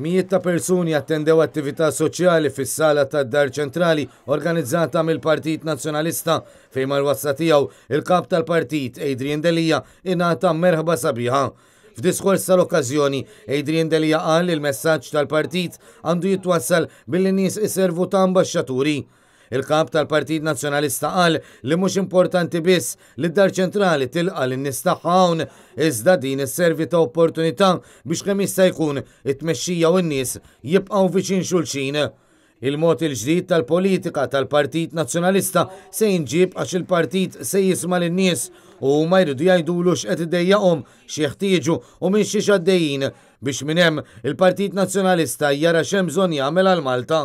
Mijiet ta' persuni attendew attività soċjali fis-sala tad-Dar Ċentrali organizzata mill-Partit Nazzjonalista fejn mal-wasla tiegħu il-Kap tal-Partit Adrian Delia ingħata merħba sabiħa. F'diskors tal-okkażjoni, Adrian Delia qal li l-messaġġ tal-partit għandu jitwassal billi nies iservu ta' ambaxxaturi. Il-Kap tal-Partit Nazzjonalista qal li mhux importanti biss li d-Dar Ċentrali tilqa' lin-nies tagħha hawn, iżda din isservi ta' opportunità biex kemm jista' jkun it-tmexxija u n-nies jibqgħu viċin xulxin. Il-mod il-ġdid tal-politika tal-Partit Nazzjonalista se jinġieb għax il-partit se jisma' lin-nies u huma jridu jgħidulu x'qed idejjaqhom, x'jeħtieġu u minn xiex għaddejjin biex minn hemm il-Partit Nazzjonalista jara x'hemm bżonn jagħmel għal Malta.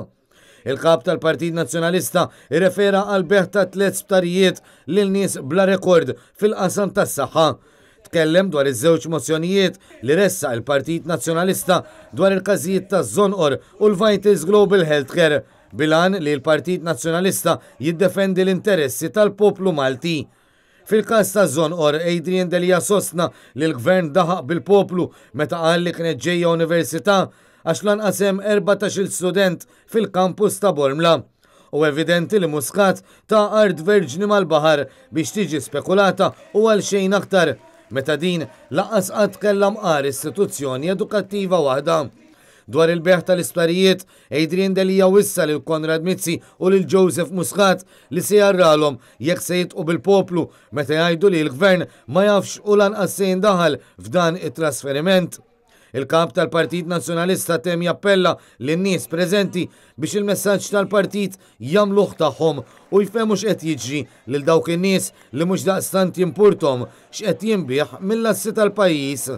Il-Kap tal-Partit Nazzjonalista rrefera għall-bejgħ ta' tlett sptarijiet lil nies bla rekord fil-qasam tas-saħħa. Tkellem dwar iż-żewġ mozzjonijiet li ressaq il-Partit Nazzjonalista dwar il-każijiet taż-Żonqor u l-Vitals Global Healthcare bil-għan li l-Partit Nazzjonalista jiddefendi l-interessi tal-poplu Malti. Fil-każ taż-Żonqor, Adrian Delia sostna li l-Gvern daħaq bil-poplu meta qal li kienet ġejja università għax lanqas hemm 14-il student fil-kampus ta' Bormla. Hu evidenti li Muscat ta art verġni mal-baħar biex tiġi spekulata u għal xejn aktar, meta din lanqas qatt kellha mqar istituzzjoni edukattiva waħda. Dwar il-bejgħ tal-isptarijiet, Adrian Delia wissa lil Konrad Mizzi u lil Joseph Muscat li se jarralhom jekk se jidqu bil-poplu meta jgħidu li l-Gvern ma jafx u lanqas se jindaħal f'dan it-trasferiment. Il-Kap tal-Partit Nazzjonalista temm jappella lin-nies preżenti biex il-messaġġ tal-partit jagħmluh tagħhom u jfehmu x'qed jiġri lil dawk in-nies li mhux daqstant jimpurthom x'qed jinbiegħ mill-assi tal-pajjiż.